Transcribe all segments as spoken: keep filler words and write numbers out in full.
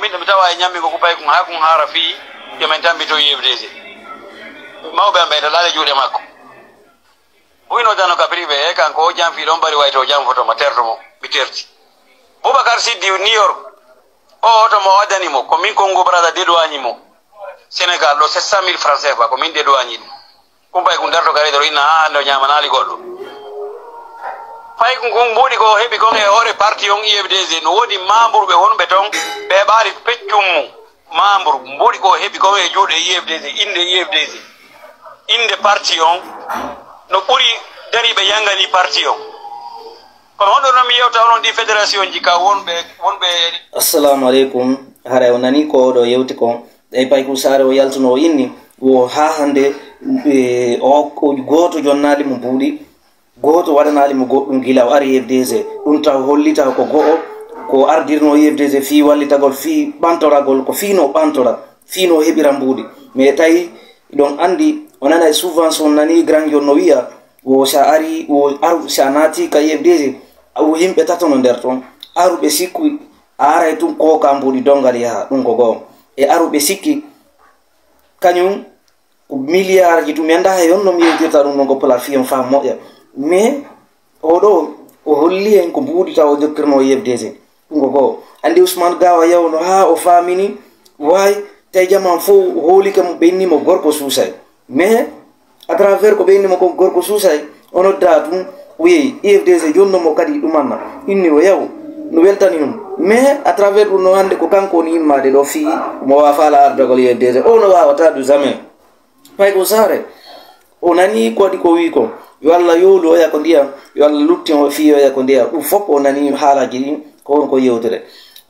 Min ɗo mi tawa e ñammi ko kupay kun haa kun haara fii yo min tambito U F D C. Mawɓe am ɓe to laale juuɗe makko. Buyno dano ka privé e kanko o janfi ɗon bari wayto janfoto mo terto mo mi terti. Boubacar Siddi New York o oto mo o addani mo ko min Congo Brazza dédouagne mo. Sénégal ɗo sept cent mille francs C F A ko min dédouagne ɗum. Kumpay kun darto gare doro inna haa hannde o ñaamanaali goɗɗo. Pay kun kun mbuuɗi ko o heɓi kon e hoore parti on U F D G no woodi membre ɓe wonɓe ton ɓe heɓaali peccum mum. Membre mbuuɗi ko o heɓi kon e juuɗe U F D G, innde U F D G, innde parti on no ɓuri dariiɓe yangani parti on. Kono honɗo non mi yewta onon ɗi fédération ji ka wonɓe wonɓe Assalamu aleykum. Haray o nani ko oɗo yewti kon. Ɗay pay ko saare o yaltuno o inni wo haa hannde, e, o, o gooto jonnaali mo mbuuɗi, gooto waɗanaali mo goɗɗum gila o ari U F D G. Ɗum taw hollita ko go'o ko ardirno U F D G fii wallitagol, fii ɓantoragol, ko fii no ɓantora, fii no heɓira mbuuɗi. Mais tawi ɗon anndi o nana e subvention nani grand jon no wiya wo sa ari wo aru sa naati ka U F D G, wo yimɓe tato no nder ton, aruɓe sikku a aray tun ko ka mbuuɗi dongal yaha ɗum ko go'o. E aruɓe sikki kañum ko milliard ji tun mi annda hay honno mi yewtirta ɗum ɗon ko plat fiyon faa moƴƴa. Mais oɗo o holli en ko mbuuɗi taw o jokkirno U F D G. Ɗum ko go'o. Anndi Ousmane Gawa yawno haa o faamini waay tawi jaman fof o hoolike mo ɓenni mo gorko suusay. Mais à travers ko ɓe inni mo kon gorko suusay, o nodda tun, o yehi U F D G jonno mo kadi ɗumanna. Inni o yaw, no weltani ɗum. Mais à travers ɗum no hannde ko kanko woni immaade ɗo fii mo waawa faala ardagol U F D G. O no waawata du jamais. Pay ko saare, o nani ko waɗi ko wii ko. Yo Allah yoolu oya ko ndiyam, yo Allah lutti o fii oya ko ndiyam. Ɗum fof o nani haalaji ɗin, ko won ko yewtere.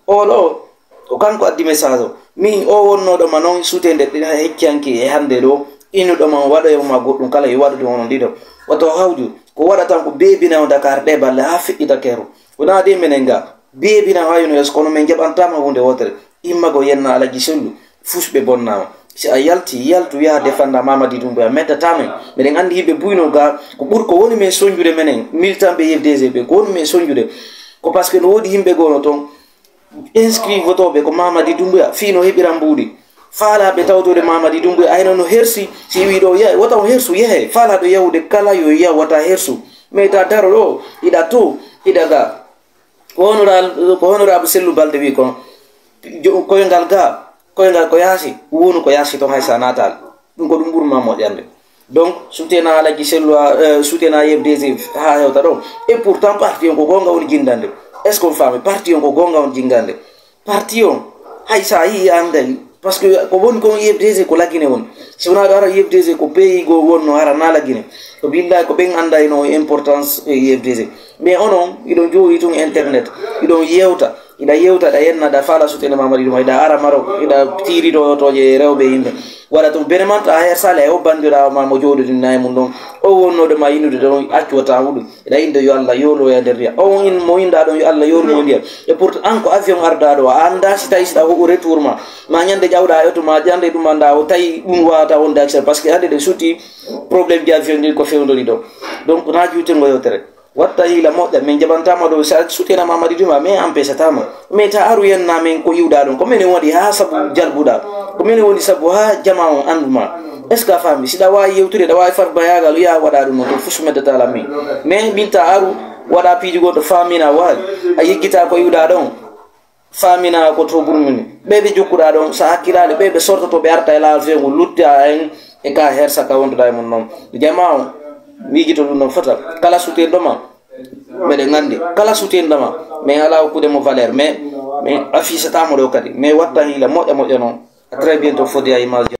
Oɗo, ko kanko addi message o. Min o wonnooɗo ma noon suutee nder ɗin heccanki e hannde ɗo, innuɗo ma waɗoya ma goɗɗum kala yo waɗu ɗum onon ɗiɗo. Wato hawju, ko waɗata ko beebina o Dakar ɗe balle haa feƴƴita keeru. Wonaa de menen ga, beebina hayno yes kono min jaɓantaama huunde wootere. Immago yenna Alaji Sellu, fus ɓe bonnaama. Si a yalti, yaltu yaha defanda Mamadi Doumbouya, mettata men. Miɗen anndi yimɓe buyno ga, ko ɓur ko woni men sonjude menen, militant ɓe U F D G ɓe, ko woni men sonjude. Ko parce que no woodi yimɓe goo no toon, inscrit votooɓe ko Mamadi Doumbouya fii no heɓira mbuuɗi. Faalaaɓe tawtoyde Mamadi Doumbouya ayno no hersi, si wii ɗo yahay, wota on hersu, yehee. Faalaaɗo yahude kala yo yah, wata hersu. Mais ta daro ɗo, hiɗa to, hiɗa ga. Ko honorable, ko honorable Sellu Balde wii kon, jo-, koyngal ga, koyngal ko yaasi, wonu ko yaasi ton hay sa naataali. Ɗum ko ɗum ɓurma moƴƴande. Donc, soutenaa Alaji Sellu, euh, soutenaa U F D G haa hewta ɗo. Et pourtant, parti on ko goonga woni jindande. Est-ce que on faami? Parti on ko goonga woni jingande. Parti on, hay sa yii a annday. Parce que ko woni kon U F D G ko Lagine woni. Si wonaa ɗo hara U F D G ko pays goo wonno hara na Lagine. Ko billahi ko ɓen anndayno importance e U F D G. Mais onon, iɗon jooɗi tun internet, iɗon yewta. Iɗa yewta, ɗa yenna, ɗa faala sutene Mamadi Duma, iɗa ara Marok, iɗa tiiri to otooje e rewɓe yimɓe. Waɗa tun beneman to a hersale e o banndiraawo ma mo jooɗodinna e mum ɗon. O wonnoɗo ma yinude ɗon, accu wata huɗum. Iɗa innde yo Allah yooloya nder ndiyam. O in mo innda ɗon yo Allah yoolu mo ndiyam. Et pourtant an ko avion arda ɗo, a annda si tawi si ɗa hoɓu retour ma. Ma ñande ƴawɗa e oto ma, ñande ɗum annda o tawi ɗum wawata wonde accel. Parce que hannde ɗen sutti problème ji avion ɗin ko fewndori ɗo. Donc na juutengo yewtere. Watta hiila moƴƴa, min jaɓantaama ɗo, si a suutenaa Mamadi Duma, min empêcetaama. Mais ta aru yenna min ko iwɗa ɗon, ko minen waɗi haa sabu jalbuɗa, ko minen woni sabu haa jama on anndu ma. Est-ce que a faami? Si ɗa waawi yewtude, ɗa waawi far bayaagal, yaa waɗa ɗum noon, ɗum fus meddata la min. Mais min ta aru, waɗa piiji goɗɗo faamina waay, a yeggita ko iwɗa ɗon. Faamina ko to burmini. Ɓe ɓe jokkuɗa ɗon, so a hakkilaali, ɓe ɓe sortoto, ɓe arta e laawol feeñu, lutta en e ka hersa ka wonduɗa e mum noon. Jama o, miijito ɗum noon fota. Kala sutirɗo ma, meɗen nganndi. Kala sutirɗo ma, mais alaa hokkude mo valeur, mais, mais a fiisata mo ɗo kadi. Mais watta hiila moƴƴa moƴƴa noon. À très bientôt, fodi a image.